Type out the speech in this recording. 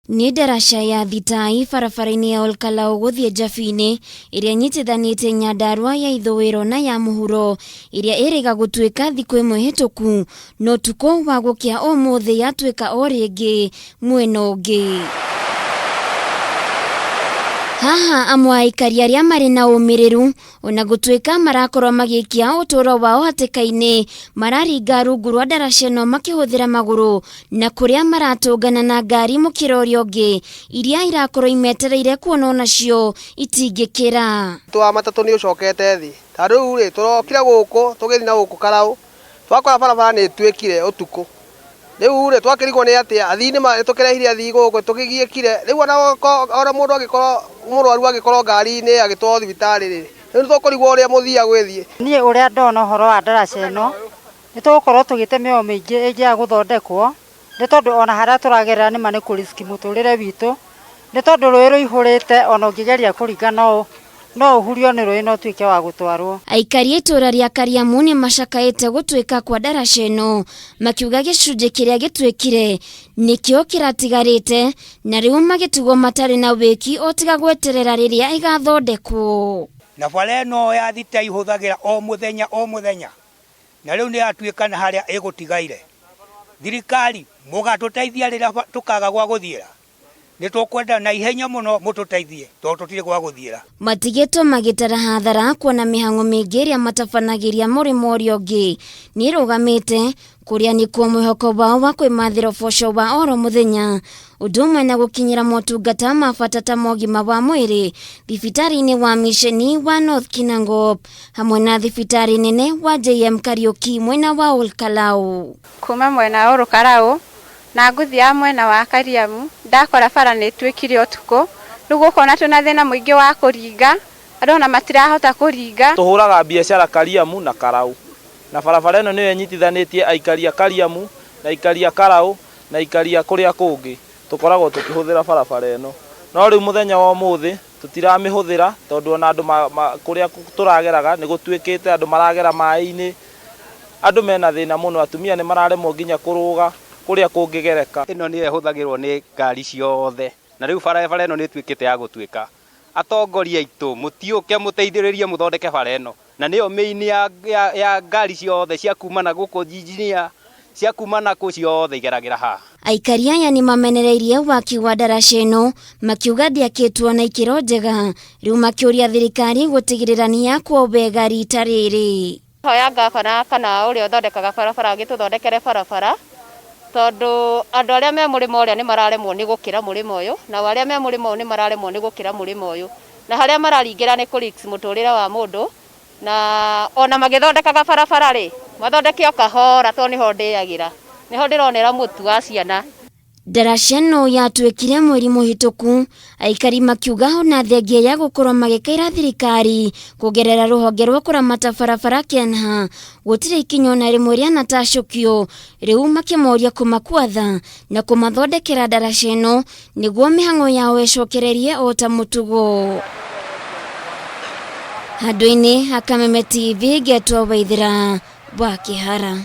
Nĩ ndaraca ya Thitai barabara-inĩ ya Olkalau gũthiĩ Njabi-inĩ ĩrĩa ĩnyitithanĩtie Nyandarua ya ithũĩro na ya mũhuro ĩrĩa ĩrĩga gũtuĩka thikũ ĩmwe hĩtũku no ũtukũ wa gũkĩa ũmũthĩ yatuĩka o rĩngĩ mwena ũngĩ. Haha amwe a aikari arĩa marĩ na ũmĩrĩru ona gũtuĩka marakorwo magĩikia ũtũũro wao hatĩka-inĩ mararinga rungu rwa ndaraca ĩno makĩhũthĩra magũrũ na kũrĩa maratũngana na ngari mũkĩra ũrĩa ũngĩ iria irakorwo imetereire kuona onacio itingĩkĩra. Witũ wa matatũ nĩ ũcokete thĩ. Ta rĩu rĩ, tũrokire gũkũ tũgĩthiĩ na gũkũ Karaũ, twakora barabara nĩ ĩtuĩkire ũtukũ. Rĩu rĩ, twakĩrigwo nĩ atĩa, athii nĩ tũkĩrehire athii gũkũ tũkĩgiĩkire. Rĩu ona mũndũ angĩkorwo mũrwaru angĩkorwo ngari-inĩ agĩtwarwo thibitarĩ rĩ, rĩu nĩ tũkũrigwo ũrĩa mũthii agwĩthiĩ. Niĩ ũrĩa ndona ũhoro wa ndaraca ĩno, nĩ tũgũkorwo tũgĩte mĩoyo mĩingĩ ĩngĩaga gũthondekwo, nĩ tondũ ona harĩa tũragerera nĩma nĩ kũ risk mũtũrĩre witũ, nĩ tondũ rũĩ rũihũrĩte ona ũngĩgeria kũringa no no ũhurio nĩ rũĩ na ũtuĩke wa gũtwarwo. Aikari a itũũra rĩa Kariamu nĩ macakaĩte gũtuĩka kwa ndaraca ĩno, makiuga gĩcunjĩ kĩrĩa gĩtuĩkire nĩkĩo kĩratigarĩte na rĩu magĩtigwo matarĩ na wĩki o tiga gweterera rĩrĩa ĩgathondekwo. Na bara ĩno ya Thita ihũthagĩra o mũthenya o mũthenya, na rĩu nĩ yatuĩka na harĩa ĩgũtigaire. Thirikari mũgatũteithia rĩrĩa tũkaga gwa gũthiĩra? Nĩ tũkwenda na ihenya mũno mũtũteithie tondũ tũtirĩ gwa gũthiĩra. Matigĩtwo magĩtara hathara kuona mĩhang'o mĩingĩ ĩrĩa matabanagĩria mũrĩmo ũrĩa ũngĩ nĩ ĩrũgamĩte, kũrĩa nĩkuo mwĩhoko wao wa kwĩmathĩra ũboco wa oro mũthenya, ũndũ ũmwe na gũkinyĩra motungata ma bata ta mogima wa mwĩrĩ thibitarĩ-inĩ wa miceni wa North Kinangop hamwe na thibitarĩ nene wa JM Kariuki mwena wa Olkalau. Kuma mwena wa Olkalau na ngũthiaga mwena wa Kariamu, ndakora bara nĩ ĩtuĩkire ũtukũ, rĩu gũkona twĩna thĩna mũingĩ wa kũringa, andũ ona matirahota kũringa. Tũhũraga biacara Kariamu na Karau, na barabara ĩno nĩyo ĩnyitithanĩtie aikari a Kariamu na aikari a Karau na aikari a kũrĩa kũngĩ, tũkoragwo tũkĩhũthĩra barabara ĩno. No rĩu mũthenya wa ũmũthĩ tũtiramĩhũthĩra tondũ ona andũ kũrĩa tũrageraga nĩ gũtuĩkĩte andũ maragera maĩ-inĩ, andũ mena thĩna mũno, atumia nĩ mararemwo nginya kũrũga kũrĩa kũngĩgereka. Ĩno nĩyo ĩhũthagĩrwo nĩ ngari ciothe, na rĩu barabara ĩno nĩ ĩtuĩkĩte ya gũtuĩka. Atongoria aitũ mũtiũke mũteithĩrĩrie mũthondeke bara ĩno, na nĩyo main ya ngari ciothe cia kuma na gũkũ Engineer, cia kuma na kũ ciothe igeragĩra haha. Aikari aya nĩ mamenereirie waki wa ndaraca ĩno makiuga ndĩakĩtwo na ikĩro njega, rĩu makĩũria thirikari gũtigĩrĩra nĩ yakwo wega rita rĩrĩ. Hoya ngabana kana ũrĩa ũthondekaga barabara agĩtũthondekere barabara, tondũ andũ arĩa me mũrĩmo ũrĩa nĩ mararemwo nĩ gũkĩra mũrĩmo ũyũ, nao arĩa me mũrĩmo ũyũ nĩ mararemwo nĩ gũkĩra mũrĩmo ũyũ. Na harĩa mararingĩra nĩ kũ risk mũtũrĩre wa mũndũ, na ona magĩthondekaga barabara rĩ, mathondeke o kahora tondũ nĩho ndĩagĩra, nĩho ndĩronera mũtu wa ciana. Ndaraca ĩno yatuĩkire mweri mũhĩtũku, aikari makiuga ona thengia ya gũkorwo magĩkaĩra thirikari kũgerera rũhonge rwa kũramata barabara KENHA, gũtirĩ ikinya ona rĩmwe rĩanatacũkio, rĩu makĩmoria kũmakua tha na kũmathondekera ndaraca ĩno nĩguo mĩhang'o yao ĩcokererie o ta mũtugo. Handũ-inĩ ha Kameme TV ngetwo Waithĩra wa Kĩhara.